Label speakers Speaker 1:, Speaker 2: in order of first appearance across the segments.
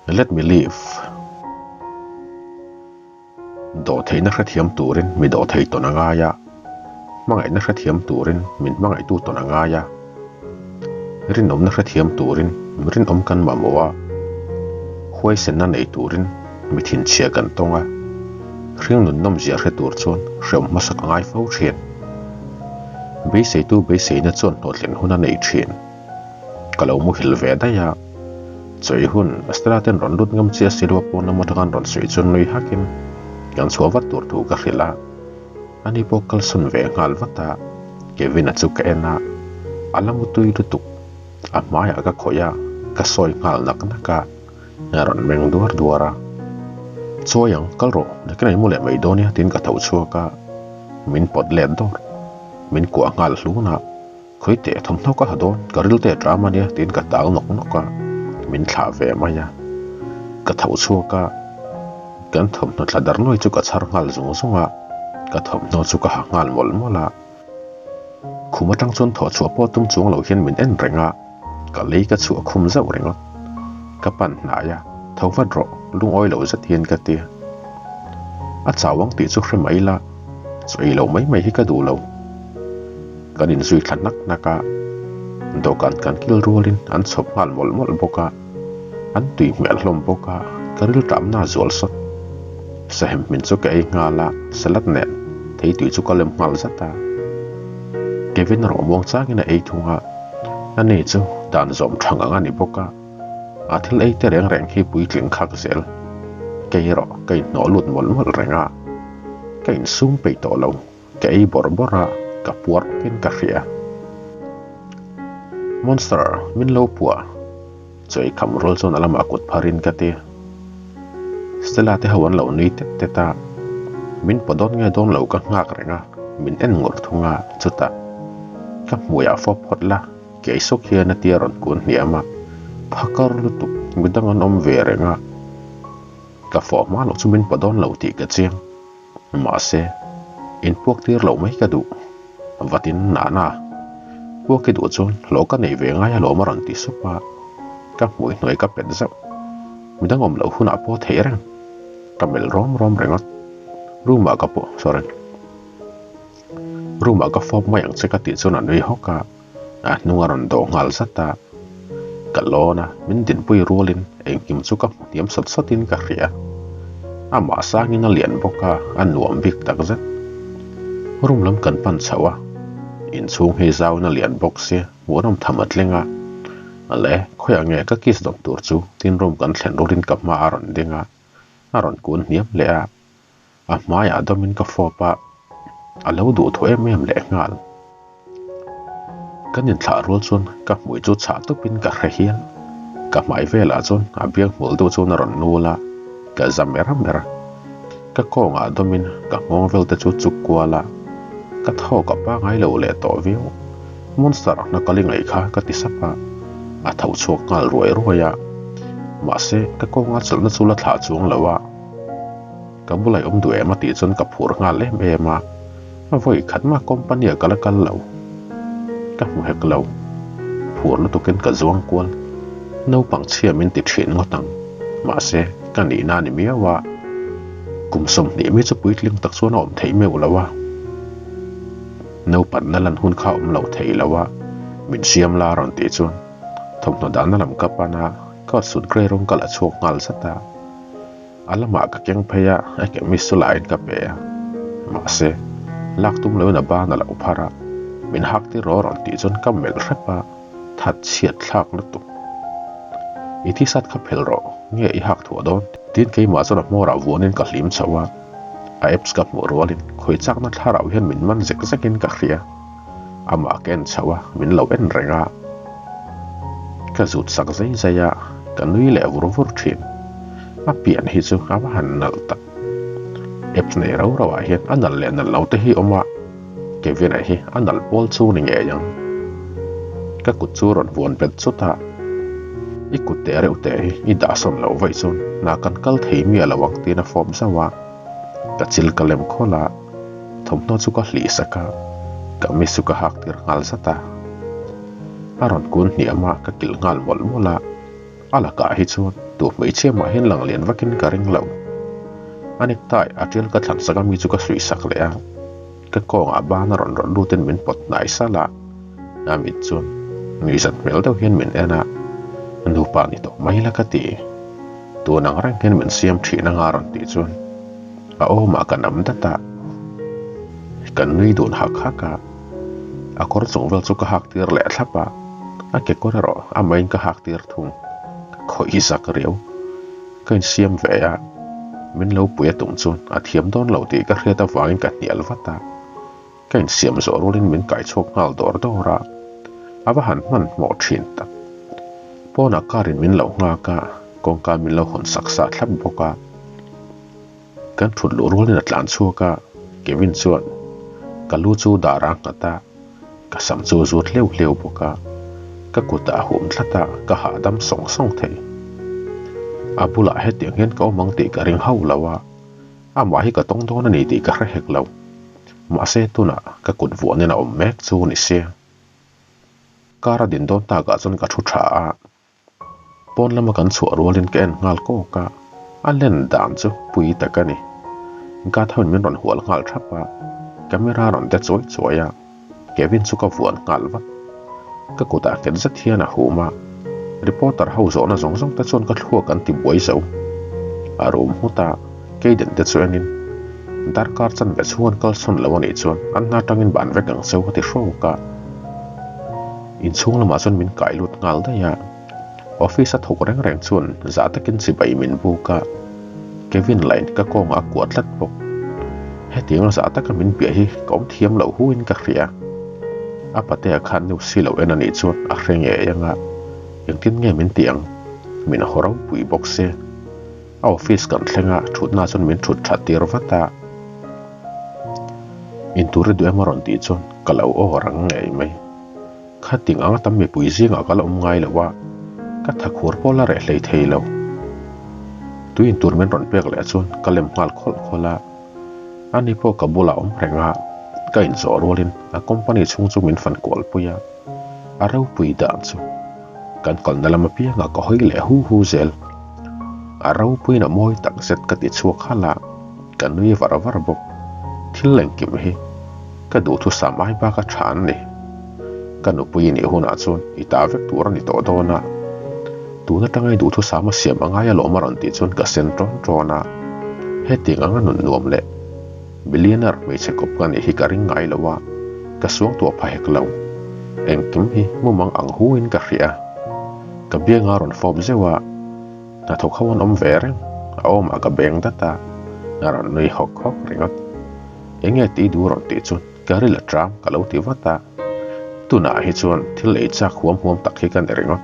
Speaker 1: Let me live. Dawhtheihna hrethiam turin mi dawhthei tawn a ngai a, hmangaihna hrethiam turin min hmangaihtu tawn a ngai a, rinawmna hrethiam turin mi rinawm kan mamawh a, huaisenna nei turin mi thinchhia kan tawng a, hringnun nawmzia hre tur chuan hreawm hmasak a ngai fo thin. Beiseitu beiseina chuan hlawhtlin hun a nei thin. Ka lo muhil ve daih a, chawi hun Stella ten rawn lut ngam chiah si lo a pawn lam atanga an rawn sawi chuan nui hakin kan chhuah vat tur thu ka hrilh a, ani pawh kalsawn ve nghal vat a, Kevin-a chu ka en a, a la mutui lutuk, a hmaiah ka khawih a, ka sawi nghal nak nak a, a rawn meng duar duar a, Chawi ang, kal rawh, nakin a i mu leh mai dawn nia tiin ka tho chhuak a, min pawt let dawr, min kuah nghal hlun a. Khawi teh thawmhnaw ka ha dawn, ka ril te ṭam a nia tiin ka tal nawk nawk a, min thlah ve mai a. Ka tho chhuak a, kan thawmhnaw thla dar nuai chu ka chhar nghal zung zung a, ka thawmhnaw chu ka ha nghal mawlh mawlh a. Khum aṭang chuan thawh chhuah pawh tum chuang lo hian min en reng a, ka lei ka chhuah khum zauh ringawt. Ka pan hnai a, tho vat rawh, lungawi lo zet hian ka ti. A chau ang tih chu hre mai la, chaw ei loh mai mai hi ka duh lo. Kan inzui thla hnak hnak a, dawhkan kan kil rualin an chhawp nghal mawlh mawlh bawk a, an tui hmel hlawm bawk a, ka ril ṭamna a zual sawt. Sahem hmin chu ka ei nghal a, salad nen thei tui chu ka lem nghal zat a. Kevin erawh muang changin a ei thung a, ani chu dan zawm ṭha ngang a ni bawk a, a thil ei te reng reng hi puitling khak zel. Kei erawh ka inhnawh lut mawlh mawlh reng a, ka insum peih tawh lo. Ka ei bawrh bawrh a, ka puar awkin ka hria. Monster, min lo puah. Chawi kham rual chuan a lamah kut pharin ka ti. Stella te ho an lo nui tet tet a, min paw dawn nge dawn lo ka nghak reng a, min en ngur thung a, chutah ka hmuiah fawp phawt la, kei sawk hian a tia rawn kun hniam a, phakar lutuk, midang an awm ve reng a, ka fawh hma loh chu min paw dawn lo tih ka chiang. Mahse, inpuak tir loh mai ka duh. Vatin Nana, puak i duh chuan hlawh ka nei ve ngai alawm a rawn ti sup a, ka hmui hnuai ka pet zauh. Midang awm loh hunah pawh theih reng. Ka melh rawm rawm ringawt. Room ah ka pawh, sorry. Room ah ka fawp mai ang che ka tih chuan a nui hawk a, a hnung a rawn dawh nghal zat a. Ka lawn a, min dinpui rualin engkim chu ka hmu hniam sawt sawtin ka hria. Amah sangin a lian bawk a, a nuam bik tak zet. Room lam kan pan chhoh a, inchhung hi zauin a lian bawk sia, hmuhnawm tham a tling a. Ale, khawiah nge ka kiss dawm tur chu tin room kan thlen rualin ka hma a rawn ding a, a rawn kun hniam leh a. A hmaiah dawmin ka fawp a, a lo duh thaw em em leh nghal. Kan inthlah rual chuan ka hmui chu chhah tupin ka hre hial. Ka hmai velah chuan a biang hmul deuh chuan a rawn nul a, ka za mer mer. Ka kawngah dawmin ka nghawng vel te chu chuk kual a, ka thawk a pangai lo leh tawh viau. Monster na kal i ngaih kha ka ti sap a, a tho chhuak nghal ruai ruai a. Mahse, ka kawnga chawlhna chu la thlah chuang lo a. Ka bulai awm duh em a tih chuan ka phur nghal em em a, a vawi khat mah company ah ka la kal lo. Ka hmu hek lo. Phur lutukin ka zuang kual. Naupang chhia min ti thin ngawt ang. Mahse, ka nihna a ni miau a. Kum 20 mi chu puitling tak chuan a awm theih meuh lo a. Naupanna lan hun kha awm lo thei lo a, min siam la a rawn tih chuan thawmhnaw dahna lam ka pan a, ka sut grey rawng ka la chhuak nghal zat a. A lamah ka keng phei a, a chemist chu lahin ka pe a. Mahse, lak tum loin a ban a lo phar a, min hak tir rawh rawn tih chuan ka melh hrep a, that chhiat thlak lutuk. I thisat kha phel rawh, nge i hak thuah dawn? Tiin keimah chuan a hmawrah vuanin ka hlim chho a, a apps ka hmuh rualin khawi chakna thlarau hian min man zek zekin ka hria. Amah ka en chho a, min lo en reng a. Ka zut sak zai zai a, ka nui leh vur vur thin. A pian hi chu a va han nalh tak. Apps nei rau rau ah hian a nalh leh nalh lo te hi awm a, Kevin-a hi a nalh pawl chu ni ngei ang. Ka kut chu rawn vuan bet chut a, I kut teh reuh teh hi i dah sawn loh vaih chuan hna kan kal thei miah lo ang tiin a fawp zauh a. Ka chil ka lem khawl a, thawmhnaw chu ka hlih sak a, kamis chu ka hak tir nghal zat a. A rawn kun hniam a, ka kilh nghal mawlh mawlh a. A lakah hi chuan tu hmeichhia mah hian lang lian vakin ka ring lo. A necktie a tial ka thlan sak a mi chu ka suih sak leh a, ka kawngah ban a rawn rawlh lutin min pawt hnai salh a, a mit chuan nuihzat hmel deuh hian min en a, nupa ni tawh mai la ka ti. Tun ang reng hian min siam thin anga rawn tih chuan a awmah ka nam dat a, kan nui dun hak hak a, a kawr chung vel chu ka hak tir leh thlap a, a kekawr erawh amahin ka hak tir thung, ka khawih zak riau. Ka insiam ve a, min lo pui a tum chuan a thiam dawn lo tih ka hriat avangin ka hnial vat a, ka insiam zawh rualin min kai chhuak nghal dawr dawr a, a va han hmanhmawh thin tak. Pawnah car in min lo nghak a, kawngka min lo hawn sak sah thlap bawk a. Kan thut luh rualin a tlan chhuak a, Kevin chuan ka lu chu dar a nghat a, ka sam chu a zut hleuh hleuh bawk a, ka kutah a hum tlat a, ka hahdam sawng sawng thei. A bulah hetiang hian ka awm ang tih ka ring hauh lo a, amah hi ka tawng dawn a ni tih ka hre hek lo. Mahse tunah ka kut vuanin a awm mek chu ni sia. Car a din dawn takah chuan ka thu tha a. Pawn lama kan chhuah rualin ka en nghal kawk a, a len dan chu pui tak a ni. Guard ho in min rawn hual nghal thap a, camera rawn de chuai chuai a, Kevin chu ka vuan nghal vat. Ka kutah nghet zet hian a hum a, reporter ho zawhna zawng zawng te chuan ka thluak an ti buai zo. A rum nghut a, Kayden te chu enin darkar chanve chhung an kalsawn lo anih chuan an hna tangin ban vek ang cheu ka ti hrawk a. Inchhung lamah chuan min kai lut nghal daih a, office a thawk reng reng chuan zah takin chibai min buk a, Kevin lain ka kawngah a kuah tlat bawk. Hetiang a zah taka min piah hi ka awm thiam loh huin ka hria. A patea khan news hi lo en anih chuan a hre ngei ang a, engtin nge min tih ang? Min haw ropui bawk se. A office kan thleng a, thutna chuan min thut that tir vat a. Intur i duh em a rawn tih chuan ka lo aw rang ngei mai. Khating anga tam mipui zingah ka la awm ngai lo a, ka thakhur pawh la reh hlei thei lo. Tui intur min rawn pek leh chuan ka lem nghal khawlh khawlh a, ani pawh ka bulah awm reng a, ka inzawh rualin a company chhung chu min fan kual pui a, a ropui dan chu kan kalna lam apiangah ka hawi leh hu hu zel. A ropuiin a mawi tak zet ka ti chhuak halh a, ka nui var var bawk. Thil engkim hi ka duhthusam ai bak a tha an ni. Ka nupui i nih hunah chuan i ta vek tur a ni tawh dawn a. Tun atanga i duhthusam a siam a ngai alawm a rawn tih chuan ka sen tawn tawn a. Hetiang anga nun nuam leh millionaire hmeichhe kawp ka nih hi ka ring ngai lo a, ka suangtuah pha hek lo. Engkim hi mumang ang huin ka hria. Ka bianga rawn fawp zeuh a, hnathawk ho an awm ve reng, a awmah ka beng dat a, a rawn nui hawk hawk ringawt. Enge tih duh rawn tih chuan ka ril a tram ka lo ti vat a, tunah hi chuan thil ei chak huam huam tak hi ka ni ringawt.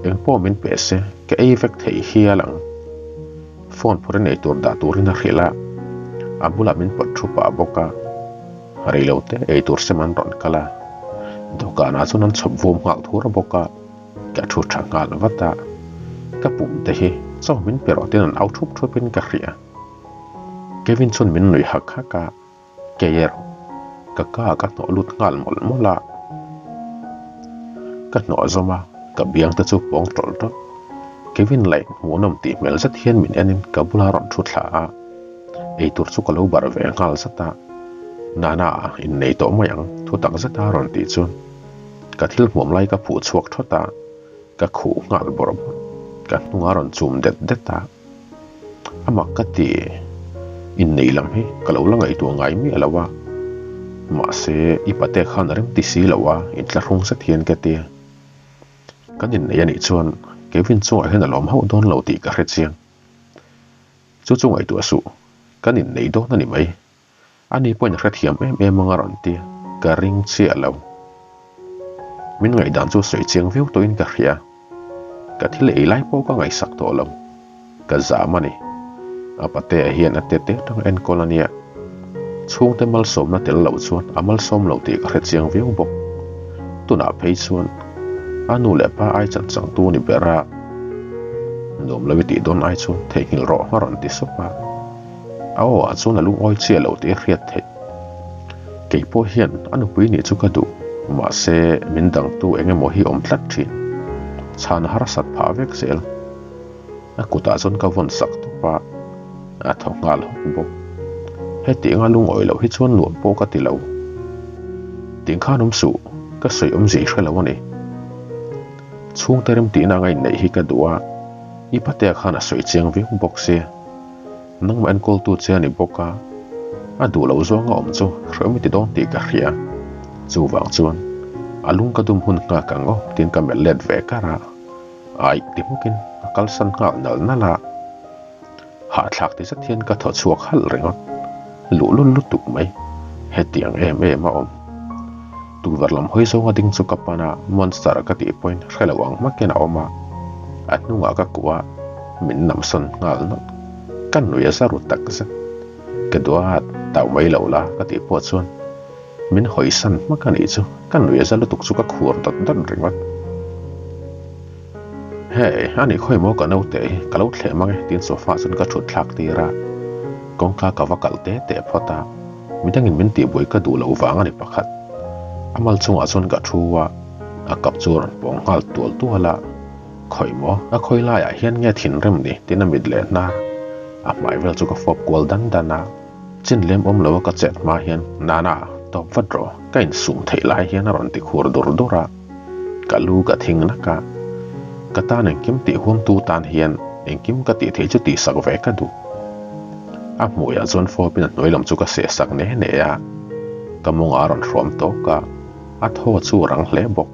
Speaker 1: Engpawh min pe se ka ei vek thei hial ang. Phone phawrh in eitur dah turin a hrilh a, a bulah min pawt thu pah bawk a. Reilote eitur sem an rawn kal a, dawhkanah chuan an chhawp vum nghal thur bawk a, ka thu tha nghal vat a, ka pum te hi chaw min pe rawh tiin an au thup thup in ka hria. Kevin chuan min nuih hak hak a, kei erawh ka ka ah ka hnawh lut nghal mawlh mawlh a, ka hnawh zawm a, ka biang te chu pawng tawlh tawlh. Kevin laih hmuhnawm tih hmel zet hian min en in ka bula rawn thu thla a. Eitur chu ka lo barh ve nghal zat a, Nana innei tawh mai ang thu tak zeta rawn tih chuan ka thil hmuam lai ka phuh chhuak thawt a, ka khuh nghal bawrh bawrh, ka hnungah rawn chum det det a, a mak ka ti, innei lam hi ka lo la ngaihtuah ngai miah lo a, mahse i pate khan a rem ti si lo a, inthlahrung zet hian ka ti. Kan innei anih chuan Kevin chungah hian a lawm hauh dawn lo tih ka hre chiang. Chu chu ngaihtuah suh, kan innei dawn a ni mai. Ani pawhin a hrethiam em em ang a rawn ti, ka ring chiah lo. Min ngaihdan chu sawi chiang viau tawhin ka hria. Ka thil ei lai pawh ka ngaihsak tawh lo. Ka zam a ni. A patea hian a tete atanga enkawl a nia. Chhungte malsawmna tel loh chuan a malsawm lo tih ka hre chiang viau bawk. Tunah phei chuan a nu leh pa ai chan changtu ni ber a, nuam lo i tih dawn ai chuan theihnghilh rawh a rawn ti sup a. A aw ah chuan a lungawi chiah lo tih a hriat theih. Kei pawh hian a nupui nih chu ka duh, mahse min dangtu eng emaw hi awm tlat thin. Chhan harsat phah vek zel. A kutah chuan ka vawn sak tawp a, a thaw nghal hawk bawk. Hetianga lungawi loh hi chuan nuam pawh ka ti lo. Ting khan awm suh, ka sawi awmzia i hre lo a ni. Chhungte remtihna anga inneih hi ka duh a, i patea khan a sawi chiang viau bawk sia. Nangmah enkawltu che a ni bawk a, a duh loh zawnga awm chu hrehawm i ti dawn tih ka hria. Chuvang chuan a lung ka dum hun nghak ang aw tiin ka melh let ve kar a, aih ti hmukin a kalsan nghal nal nal a. Hahthlak ti zet hian ka thaw chhuak halh ringawt. Luhlul lutuk mai, hetiang em em a awm. Tukverh lam hawi zawnga ding chu ka pan a, Monster ka tih pawhin hre lo ang hmakin a awm a, a hnungah ka kuah a, min namsawn nghal nawlh. Ka nui a za ru tak zet. Ka duat, tau mai lo la ka tih pawh chuan min hawisan hmak a nih chu, ka nui a za lutuk chu ka khur dawt dawt ringawt. Hey, a nih khawi maw ka naute hi, ka lo thleh mang e tiin sofa chuan ka thut thlak tir a, kawngka ka va kalh te te phawt a, midangin min tihbuai ka duh loh vang a ni pakhat. A mal chungah chuan ka thu a, a kap chu a rawn pawng nghal tual tual a, khawi maw a khawi laiah hian nge thinrim ni tiin a mit leh hnar a hmai vel chu ka fawp kual dan dan a, chin lem awm lo a ka chet hma hian Nana, tawp vat rawh, ka insum theih lai hian a rawn ti khur dur dur a. Ka lu ka thing nak a, ka tan engkim tih huamtu tan hian engkim ka tih theih chu tihsak ve ka duh. A hmuiah chuan fawpin a hnuai lam chu ka sehsak ne ne a, ka mawngah a rawn hrawm tawk a, a thaw chu rang hle bawk.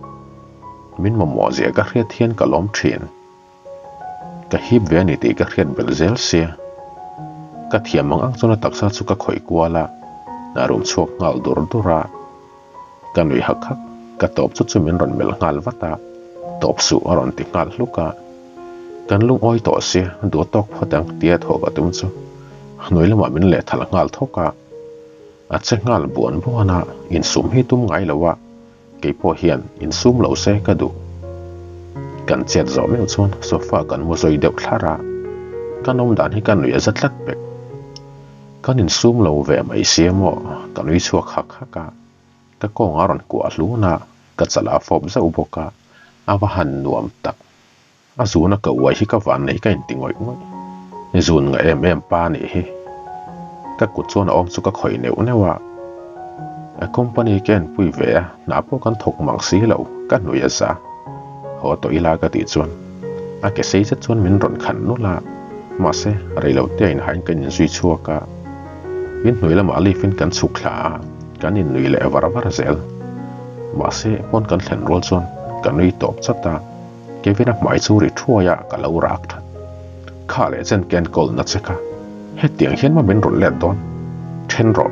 Speaker 1: Min mamawh zia ka hriat hian ka lawm thin. Ka hip ve a ni tih ka hriat belh zel sia. Ka thiam ang ang chuan a taksa chu ka khawih kual a, a rum chhuak nghal dur dur a. Ka nui hak hak, ka tawp chu chu min rawn melh nghal vat a, tawp suh a rawn ti nghal hluk a. Kan lungawi tawh sia, duh tawk phawt ang tia thawh ka tum chu hnuai lamah min lehthal nghal thawk a. A che nghal buan buan a, insum hi tum ngai lo a, kei pawh hian insum lo se ka duh. Kan chet zawh meuh chuan sofa kan mu zawi deuh thlar a, ka nawm dan hi ka nuih a za tlat pek. Kan insum lo ve mai sia maw? Ka nui chhuak hak hak a, ka kawng a rawn kuah hlun a, ka chalah a fawp zauh bawk a, a va han nuam tak. A zuna ka uai hi ka van nei ka inti ngawih ngawih. Zun nga em em pa nih hi. Ka kut chuan a awm chu ka khawih neuh neuh a, a company ka enpui ve a, hna pawh kan thawk mang si lo, ka hnui a za. Haw tawh ila ka tih chuan a ke sei zet chuan min rawn khan nulh a, mahse reilo te a inhain kan inzui chhuak a, in hnuai lamah lift in kan chhuk thla a, kan innui leh var var zel. Mahse pawn kan thlen rual chuan ka nui tawp chat a, Kevin-a hmai chu ri thuai a ka lo rak that. Kha leh chen ken kawl na che kha, hetiang hian maw min rawn let dawn? Then rawh,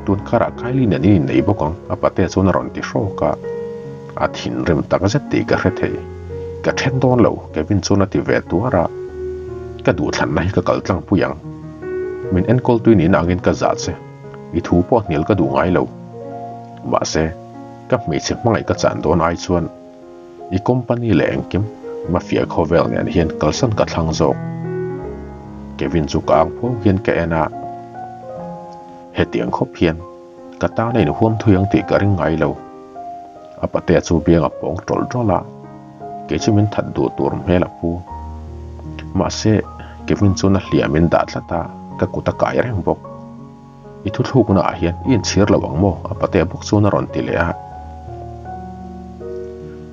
Speaker 1: tun karah Kylie nen in innei bawk ang a pate chuan a rawn ti hrawk a. A thinrim tak zet tih ka hre thei. Ka then dawn lo, Kevin chuan a ti ve tuar a. Ka duhthlanna hi ka kal tlang pui ang. Min enkawl tui nihna angin ka zah che. I thu pawh hnial ka duh ngai lo. Mahse, ka hmeichhe hmangaih ka chan dawn ai chuan i company leh engkim mafia khawvel nen hian kalsan ka thlang zawk. Kevin chu ka ang phuau hian ka en a. Hetiang khawp hian ka tan a inhuam thui ang tih ka ring ngai lo. A patea chu biang a pawng tawlh tawlh a, kei chu min that duh tur hmel a pu. Mahse, Kevin chuan a hliam in dah tlat a, ka kut a kai reng bawk. I thuthlukna ah hian i inchhir lo ang maw? A patea bawk chuan a rawn ti leh a.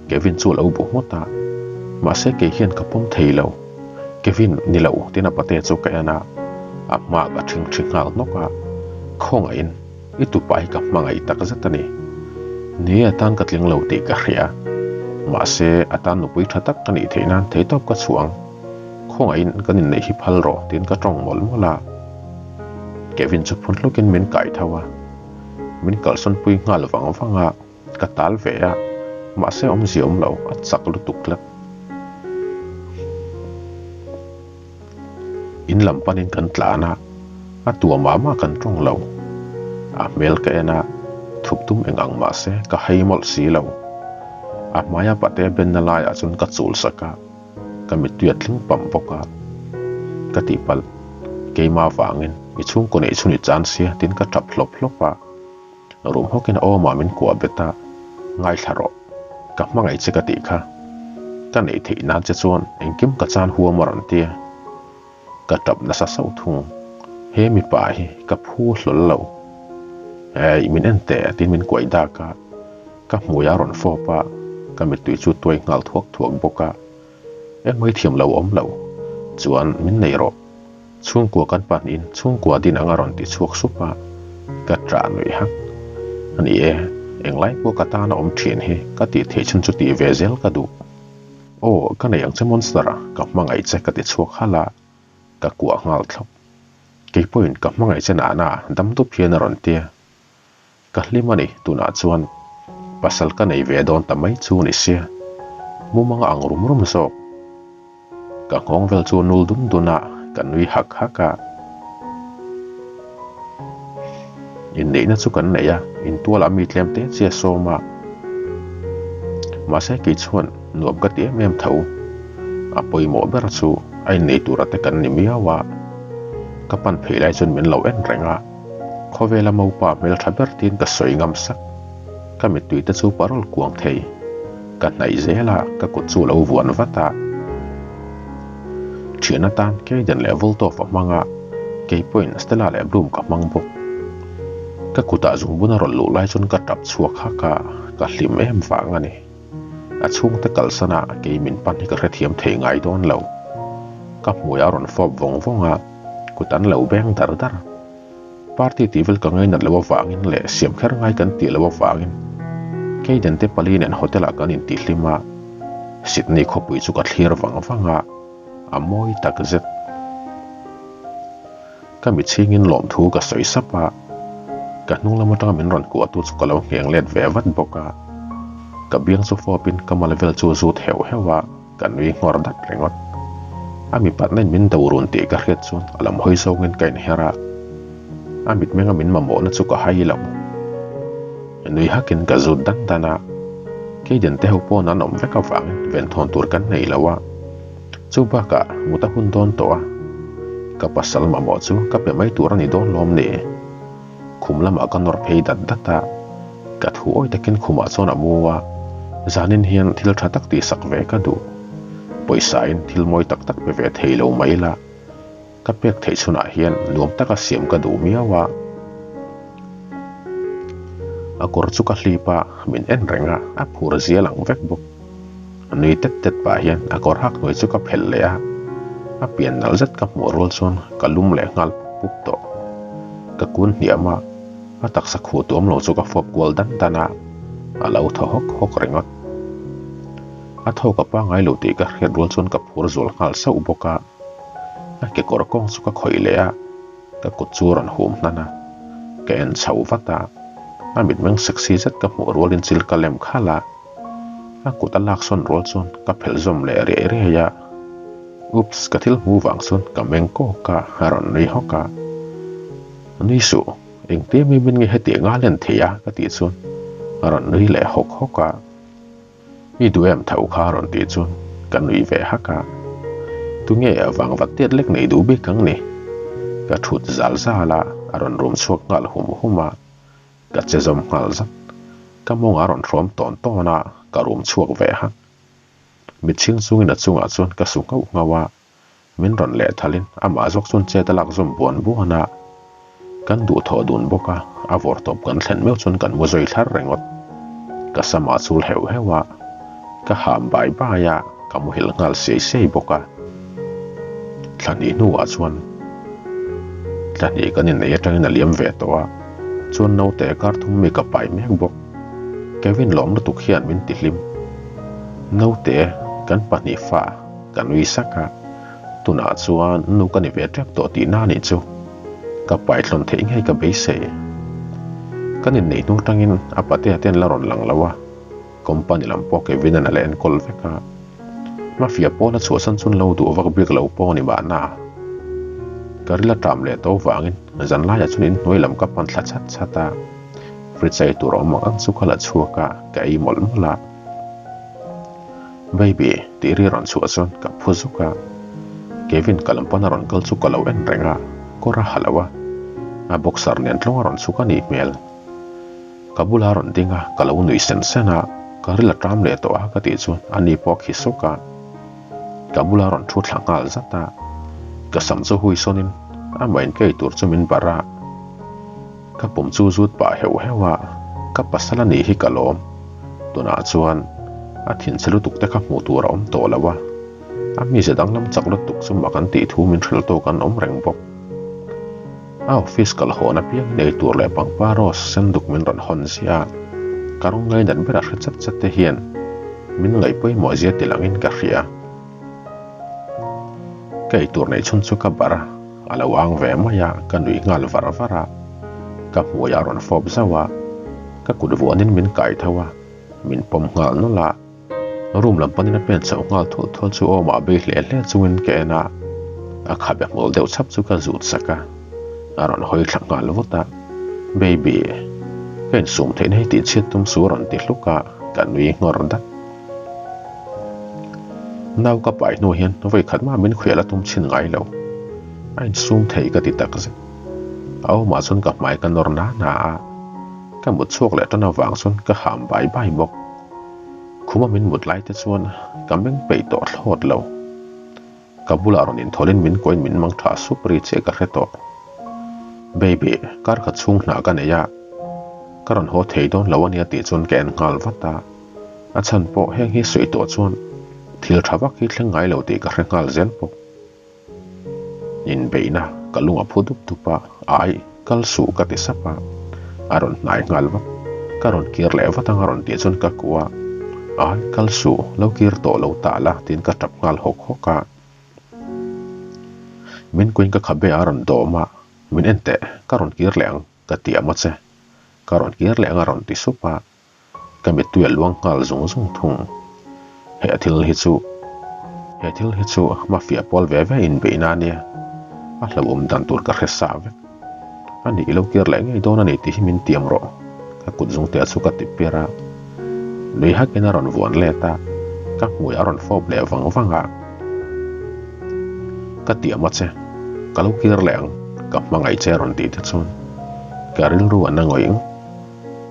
Speaker 1: Kevin chu a lo bu nghawt a, mahse kei hian ka pawm thei lo. Kevin, ni lo, tiin a patea chu ka en a, a hma ka ṭhing ṭhi nghal hnawk a, Khawngaihin, i tupa hi ka hmangaih tak zet a ni. Ni, a tan ka tling lo tih ka hria. Mahse, a tan nupui ṭha tak ka nih theih nan theitawp ka chhuah ang. Khawngaihin, kan inneih hi phal rawh, tiin ka ṭawng mawlh mawlh a. Kevin chu phun hlukin min kai tho a, min kalsawn pui nghal vang vang a. Ka tal ve a, mahse awmzia awm lo, a chak lutuk tlat. In lam panin kan tlan a, a tua mah mah kan tawng lo. A hmel ka en a, thup tum eng ang mahse ka hei mawlh si lo. A hmaia pate benna laiah chuan ka chul sak a, ka mittui a tling pam bawk a. Ka tihpalh, keimah vangin i chhungkaw neih chhun i chan sia tiin ka tap hlawp hlawp a. Rum hawkin a awmah min kuah bet a, Ngaithla rawh, ka hmangaih che ka tih kha. Ka neih theih nan che chuan engkim ka chan huam a rawn tia. Ka tap nasa sauh thung. He mipa hi ka phu hlawl lo. Hey, min en teh tiin min kuai dak a. Ka hmui a rawn fawp a, ka mittui chu tuai nghal thuak thuak bawk a. Engmai thiam lo awm lo. Chuan min nei rawh. Chhungkua kan pahnihin chhungkua din anga rawn ti chhuak sup a, ka ṭah nuih hak. A ni e, englai pawh ka tan a awm ṭhin hi ka tih theih chhun chu tih ve zel ka duh. Aw, ka nei ang che Monster, ka hmangaih che ka ti chhuak halh a, ka kuah nghal thlawp. Kei pawhin ka hmangaih che nahna dam dup hian a rawn tia. Ka hlim a ni, tunah chuan pasal ka nei ve dawn ta mai chu ni sia, mumanga ang rum rum zawk. Ka nghawng vel chu nul dun dun a, ka nui hak hak a. Inneihna chu kan nei a, intualah mi tlem te chi a sawm a. Mahse kei chuan nuam ka ti em em tho. A pawimawh ber chu a innei tura te kan ni miau a. Ka pan phei lai chuan min lo en reng a. Khawvela mopa hmeltha ber tiin ka sawi ngam sak. Ka mittui te chu parol kuang thei. Ka hnaih zel a, ka kut chu lo vuan vat a. Thian atan Kayden leh Voltov a hmang a, kei pawhin Stella leh Bloom ka hmang bawk. Ka kutah zungbun a rawn luh lai chuan ka tap chhuak hak a, ka hlim em vang a ni. A chhungte kalsan a, kei min pan hi ka hrethiam thei ngai dawn lo. Ka hmui a rawn fawp vawng vawng a, kut an lo beng dar dar. Party tih vel ka ngainat loh avangin leh siam kher ngai kan tih loh avangin Kayden te pali nen hotel ah kan intihhlim a, Sydney khawpui chu ka thlir vang vang a, a mawi tak zet. Ka mitchhingin lawmthu ka sawi sap a, ka hnung lam atanga min rawn kuahtu chu ka lo ngheng let ve vat bawk a, ka biang chu fawpin ka mal vel chu zut heuh heuh a. Ka nui nghawr dat ringawt. A mipatna in min do run tih ka hriat chuan a lam hawi zawngin ka inher a. A mitmenga min mamawhna chu ka hai lo. Nui hakin ka zut dan dan a. Keidian te ho pawn an awm vek avangin venthawn tur kan nei lo a. Chu bakah mut a hun dawn tawh a. Ka pasal mamawh chu ka pe mai tur a ni dawn lawm ni? Khum lamah ka nawr phei dat dat a, ka thu awi takin khumah chuan a mu a, zanin hian thil tha tak tihsak ve ka duh. Pawisa in thil mawi tak tak pe ve thei lo mai la, ka pek theih chhunah hian nuam taka siam ka duh miau a. A kawr chu ka hlip a, min en reng a, a phur zial ang vek bawk. A nui tet tet pah hian a kawr hak hnuai chu ka phelh leh a, a pian nalh zet ka hmuh rual chuan ka lum leh nghal pup pup tawh. Ka kun hniam a, a taksa khuh tuam lo chu ka fawp kual dan dan a, a lo thaw hawk hawk ringawt. A thawk a pangai lo tih ka hriat rual chuan ka phur zual nghal sauh bawk a, a kekawr kawng chu ka khawih leh a, ka kut chu a rawn hum hnan a, ka en chho vat a, a mitmeng sexy zet ka hmuh rualin chil ka lem khalh a. A kut a lak sawn rual chuan ka phelh zawm leh riai riai a, Oops ka thil hmu vang chuan ka meng kawk a, a rawn nui hawk a. Nui suh, engtia mi min nge heti anga len thei a ka tih chuan a rawn nui leh hawk hawk a. I duh em tho kha a rawn tih chuan ka nui ve hak a. Tunge vang vat tiat lek nei duh bik ang ni? Ka thut zal zal a, a rawn rum chhuak nghal hum hum a. Ka che zawm nghal zat. Ka mawng a rawn hrawm tawn tawn a, ka rum chhuak ve hak. Mitchhing chungin a chungah chuan ka su nghauh nghauh a, min rawn leh thalin amah zawk chuan chet a lak zawm buan buan a. Kan duhthawh dun bawk a, a vawr tawp kan thlen meuh chuan kan mu zui thlar ringawt. Ka samah chul heuh heuh a, ka ham bai bai a, ka muhilh nghal siai siai bawk a. Thla hnih hnuah chuan thla hnih kan inneih atangin a liam ve tawh a, chuan naute kar thum mi ka pai mek bawk. Kevin lawm lutuk hian min ti hlim. Naute kan pahnih fa ka nui sak a, tunah chuan nu ka ni ve tep tawh tihna a nih chu. Ka pai thlawn theih ngei ka beisei. Kan inneih hnu atangin a patea ten la rawn lang lo a. Company lam pawh Kevin an a la enkawl vek a, Mafia pawn a chhuahsan chun lo duh vak bik lo pawh a ni mahna. Ka ril a ṭam leh tawh vangin zan laiah chuan inhnuai lam ka pan thla chat chat a, fridge ei tur awm ang ang chu ka la chhuak a, ka ei mawlh mawlh a. Baby tih ri rawn chhuah chuan ka phu zuk a, Kevin ka lam pawn a rawn kal chu ka lo en reng a, kawr a ha lo a, a boxer nen tlawng a rawn chhuk a nih hmel. Ka bula rawn ding a, ka lo nuih sen sen a, ka ril a ṭam leh tawh a ka tih chuan ani pawh a khi sawk a. Ka bula rawn thu thla nghal zat a, ka sam chu hui sawnin amah in ka eitur chu min barh a. Ka pum chu zut pah heuh heuh a, ka pasal a nih hi ka lawm. Tunah chuan a thinchhe lutuk te kha hmuh tur a awm tawh lo a, a mize danglam chak lutuk chu mak an tih thu min hrilh tawk an awm reng bawk. A office kal hawn apiangin eitur leh pangpar rose senduk min rawn hawn ziah a, ka rawng ngainat ber a hre chat chat te hian min ngaih pawimawh zia ti langin ka hria. Ka eitur neih chhun chu ka barh a, a lo ang ve mai a, ka nuih nghal var var a, ka hmui a rawn fawp zauh a, ka kut vuanin min kai tho a, min pawm nghal nawlh a, room lam panin a pen chhoh nghal thul thul chu awmah bei hle hle chungin ka en a, a khabe hmul deuh chhap chu ka zut sak a, a rawn hawi thla nghal vut a, Baby, ka insum theihna hi tihchhiat tum su a rawn ti hluk a, ka nui nghawr dat. Nau ka pai hnu hian vawi khat mah min khuih a la tum chhin ngai lo. A insum thei ka ti tak zet. A awmah chuan ka hmai ka nawr na na a, ka mut chhuak leh tan avang chuan ka ham bai bai bawk. Khuma min mut lai te chuan ka meng peih tawh thlawt lo. Ka bulah rawn inthawlin min kuain min mang tha sup ri chiah ka hre tawh. Baby, kar khat chhung hna ka nei a, ka rawn haw thei dawn lo a nia tih chuan ka en nghal vat a. A chhan pawh heng hi sawi tawh chuan thil tha vak hi thleng ngai lo tih ka hre nghal zel bawk. Inbeihna ka lung a phu dup dup a, ai, kal suh ka ti sap a, a rawn hnai nghal vak. Ka rawn kir leh vat ang a rawn tih chuan ka kuah a, ai, kal suh, lo kir tawh lo ta la tiin ka tap nghal hawk hawk a. Min kuin ka khabe a rawn dawm a, min en teh, ka rawn kir leh ang ka ti a maw che, ka rawn kir leh ang a rawn ti sup a. Ka mittui a luang nghal zung zung thung. He thil hi chu he thil hi chu mafia pawl ve ve inbeihna a nia, a hlauhawm dan tur ka hre sa vek. A nih i lo kir leh ngei dawn a ni tih hi min tiam rawh, ka kut zungte chu ka ti pir a. Nui hakin a rawn vuan let a, ka hmui a rawn fawp leh vang vang a. Ka tiam a che, ka lo kir leh ang, ka hmangaih che a rawn tih te chuan ka rilru a na ngawih ngawt.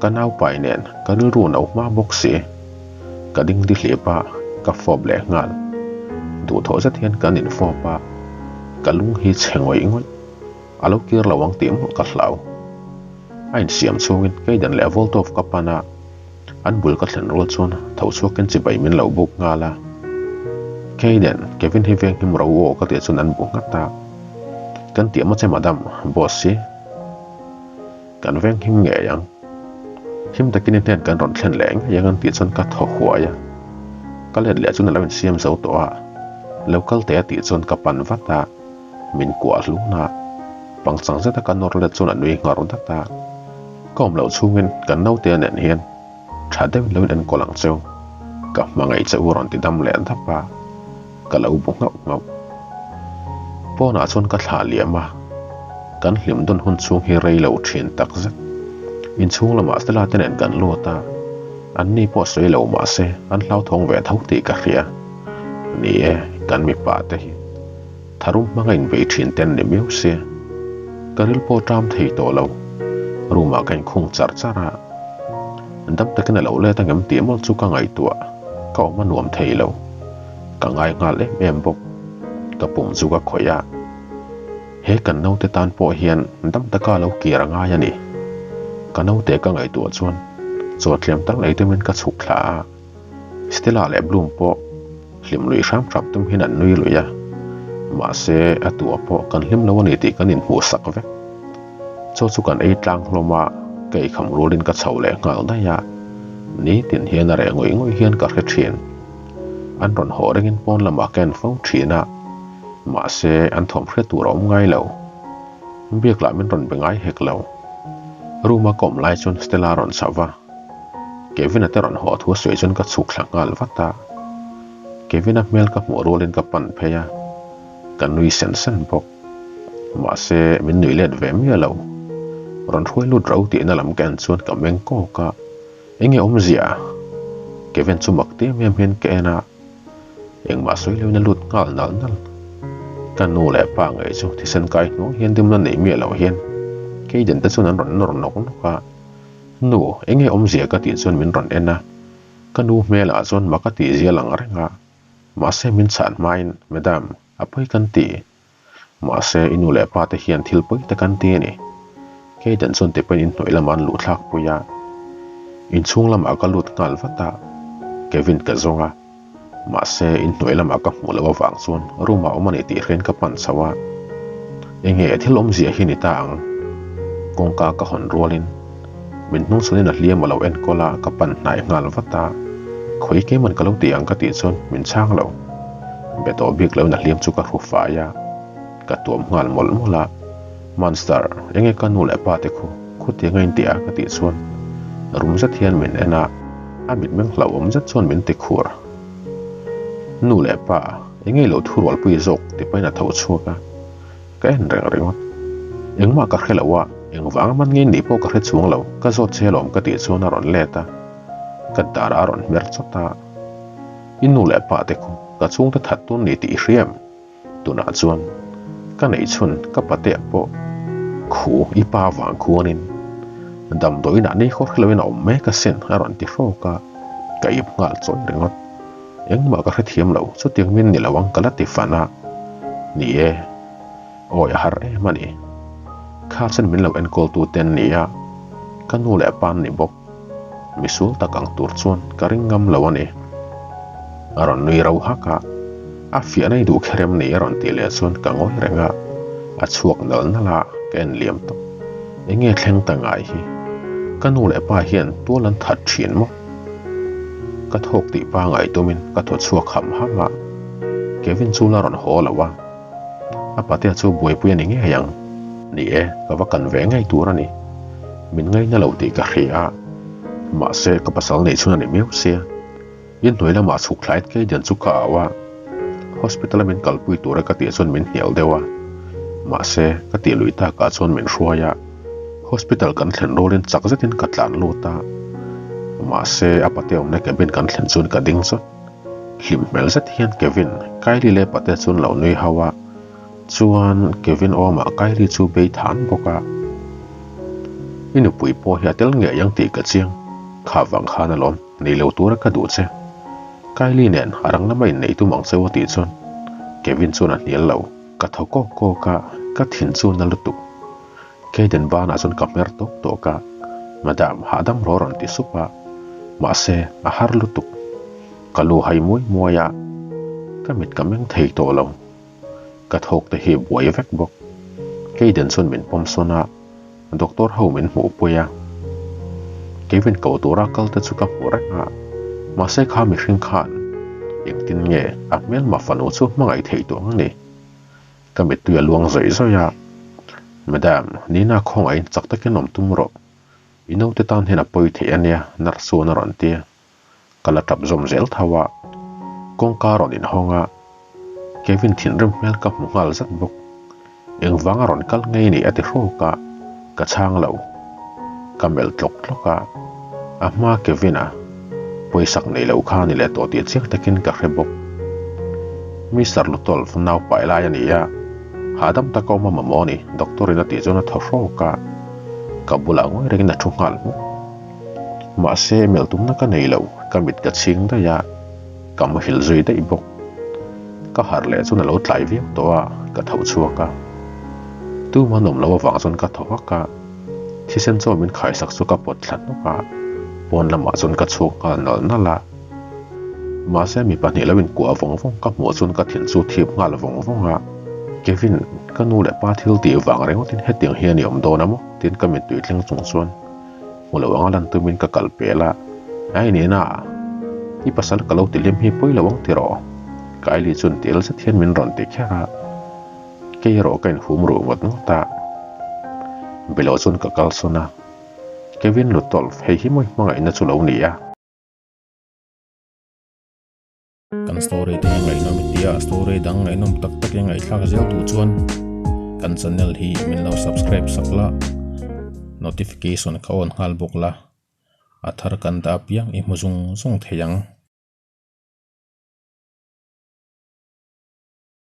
Speaker 1: Ka naupai nen ka rilru no hma bawk si. Ka ding di hlip a, ka fawp leh nghal. Duhthawh zet hian kan infawp a, ka lung hi chhe ngawih ngawih. A lo kir lo ang tih mawlh ka hlau. A insiam chhungin Keidan leh Voltov ka pan a, an bul ka thlen rual chuan tho chhuakin chibai min lo buk nghal a. Keidan, Kevin hi venghim ro aw ka tih chuan an bu nghat a. Kan tih maw che madam, boss hi. Kan veng him ngei ang. Him takin i hnen kan rawn thlen leh ngei ang an tih chuan ka thaw huai a. Ka let leh chuan a lo insiam zo tawh a. Lo kal teh a tih chuan ka pan vat a, min kuah hlun a. Pangchang zeta ka nawr let chuan a nui nghar dat a. Ka awm loh chhungin kan naute nen hian tha deuhin lo in enkawl ang cheu. Ka hmangaih che u rawn ti dam leh dap a. Ka lo bu nghauh nghauh. Pawnah chuan ka thlah liam a, kan hlim dawn hun chhung hi rei lo thin tak zet. Inchhung lamah Stella te nen kan lut a, an ni pawh sawi lo mah se an hlauthawng ve tho tih ka hria. Ni e, kan mipa te hi tharum hmanga inbei thin te an ni miau sia. Ka ril pawh ṭam thei tawh lo, room ah ka inkhung char char a, dam takin a lo let angem tih mawlh chu ka ngaihtuah, ka awm a nuam thei lo. Ka ngai nghal em em bawk. Ka pum chu ka khawih a. He kan naute tan pawh hian dam taka lo kir a ngai a ni. Ka naute ka ngaihtuah chuan chaw tlem tak nei tumin ka chhuk thla a. Stella leh Bloom pawh hlim lui hram hram tum hian an nui lui a. Mahse a tua pawh kan hlim lo a ni tih kan inhmuh sak vek. Chaw chu kan ei tlang hlawm a, ka eikham rualin ka chho leh nghal daih a. Nitin hian a reh ngawih ngawih hian ka hre thin. An rawn haw rengin pawn lamah ka en fo thin a, mahse an thawm hriat tur a awm ngai lo. Biak lah min rawn be ngai hek lo. Room a ka awm lai chuan Stella a rawn chho va, Kevin-a te rawn haw thu a sawi chuan ka chhuk thla nghal vat a. Kevin-a hmel ka hmuh rualin ka pan phei a, ka nui sen sen bawk. Mahse min nui let ve miah lo. Rawn hruai lut ro tihna lam ka en chuan ka meng kawk a. Enge awmzia? Kevin chu mak ti em em hian ka en a, engmah sawi loin a lut nghal nal nal. Ka nu leh pa ngei chu thisen kai hnuang hian dimna nei miah lo hian Kayden te chuan an rawn nawr nawk nawk a. Nu, enge awmzia ka tih chuan min rawn en a, ka nu hmelah chuan mak a tih zia lang reng a. Mahse min chhan hmain, Madam, a pawi kan ti. Mahse i nu leh pa te hian thil pawi tak an ti a ni. Keidan chuan tipain inhnuai lamah an luh thlak pui a. Inchhung lamah ka lut nghal vat a, Kevin ka zawng a. Mahse inhnuai lamah ka hmuh loh avang chuan room ah awm a ni tih hriain ka pan chho a. Enge thil awmzia hi ni ta ang? Kawngka ka hawn rualin min hnung chhunin a hliam a lo enkawl a, ka pan hnai nghal vat a. Khawi keiman ka lo ti ang ka tih chuan min chhang lo. Be tawh bik loin a hliam chu ka hru fai a, ka tuam nghal mawlh mawlh a. Monster, enge ka nu leh pa te khu, khutiang a inti a ka tih chuan rum zet hian min en a, a mitmeng hlauhawm zet chuan min ti khur. Nu leh pa, enge i lo thurualpui zawk ti pahin a tho chhuak a, ka en reng ringawt. Engmah ka hre lo a, engvanga man ngei nih pawh ka hre chuang lo, ka zawt che alawm ka tih chuan a rawn let a, ka darah a rawn hmer chawt a. I nu leh pa te khu ka chhungte that tun ni tih i hria em? Tunah chuan ka neih chhun ka patea pawh khu i pa vang khuanin damdawiinah ni khawr hreloin a awm mek asin a rawn ti hrawk a, ka ip nghal chawi ringawt. Engmah ka hrethiam lo, chutiang min ni lo ang ka la ti fan a. Ni e, awi a har em a ni. Kha chen min lo enkawltu te an ni a, ka nu leh pa an ni bawk. Misual tak ang tur chuan ka ring ngam lo a ni. A rawn nui ro hak a, a fiahna i duh kher em ni a rawn tih leh chuan ka ngawi reng a, a chhuak nal nal a, ka en liam tawp. Enge thleng ta ngai hi? Ka nu leh pa hian tual an that thin maw? Ka thawk tih pangai tumin ka thaw chhuak ham ham a, Kevin chu la rawn haw lo a, A patea chu buaipui a ni ngei ang. Ni e, ka va kan ve ngei tur a ni. Min ngaina lo tih ka hria a, mahse ka pasal neih chhun a ni miau sia. In hnuai lamah chhuk thlaiin Keidian chu ka au a, hospital a min kalpui tura ka tih chuan min hnial deuh a, mahse ka tih lui takah chuan min hruai a, hospital kan thlen rualin chak zetin ka tlan lut a, mahse a patea awmna cabin kan thlen chuan ka ding chawt. Hlim hmel zet hian Kevin, Kylie leh Pate chuan lo nui hau a, chuan Kevin awmah Kylie chu bei than bawk a. I nupui pawh hi a tel ngei ang tih ka chiang, kha vang khan alawm, nei lo tura ka duh che. Kylie nen a rang lama inneih tum ang cheu a tih chuan Kevin chuan a hnial lo. Ka thaw kawk kawk a, ka thin chu na lutuk. Kayden banah chuan ka hmer tawk tawk a, Madam, hahdam rawh rawn ti sup a, mahse a har lutuk. Ka lu hai muai muai a, ka mit ka meng thei tawh lo. Ka thawk te hi buai vek bawk. Kayden chuan min pawm sawn a, doctor ho min hmuh pui a. Kevin ko tura kal te chu ka hmu reng a, mahse kha mihring khan engtin nge a hmelma fanu chu hmangaih theih tawh ang ni? Ka mittui a luang zawih zawih a, Madam, Nina khawngaihin chak takin awm tum rawh. I naute tan hian a pawi theih a nia, nurse chuan a rawn ti. Ka la tap zawm zel tho a, kawngka rawn inhawng a, Kevin thinrim hmel ka hmu nghal zat bawk. Engvanga rawn kal ngei ni a ti hrawk a, ka chhang lo. Ka melh tlawk tlawk a, a hma Kevin-a pawisak nei lo kha ni leh tawh tih chiang takin ka hre bawk. Mister Lutolf nau pai lai a ni a, hahdam taka awm a mamawh a ni, doctor in a tih chuan a thaw hrawk a, ka bulah ngawi rengin a thu nghal hmuk. Mahse melh tumna ka nei lo, ka mit ka chhing daih a, ka muhil zui daih bawk. Ka harh leh chuan a lo tlai viau tawh a, ka tho chhuak a. Tuma nawm loh avang chuan ka thaw hak a, thisen chaw min khaisak chu ka pawt thla hnawk a, pawn lamah chuan ka chhuak nghal nalh nalh a. Mahse mi pahnih lo inkuah vawng vawng ka hmuh chuan ka thin chu thip nghal vawng vawng a, Kevin, ka nu leh pa thil tih vang ringawtin hetiang hian i awm dawn a maw? tiin ka mittui thleng chung chuan hmu lo anga lan tumin ka kal pel a, Ai Nina, i pasal ka lo ti hlim hi pawi lo ang tiraw? Kylie chuan tel zet hian min rawn ti kher a, kei erawh ka inhum ruh ngawt ngawt a. Below chuan ka kalsawn a, Kevin Lutolf, hei hi mawi hmangaihna chu lo ni a.
Speaker 2: Kan story te hi ngaihnawm i tia, story dang ngaihnawm tak tak i ngaihthlak zel duh chuan kan channel hi min lo subscribe sak la, notification kha on nghal bawk la, a thar kan dah apiang i hmu zung zung thei ang.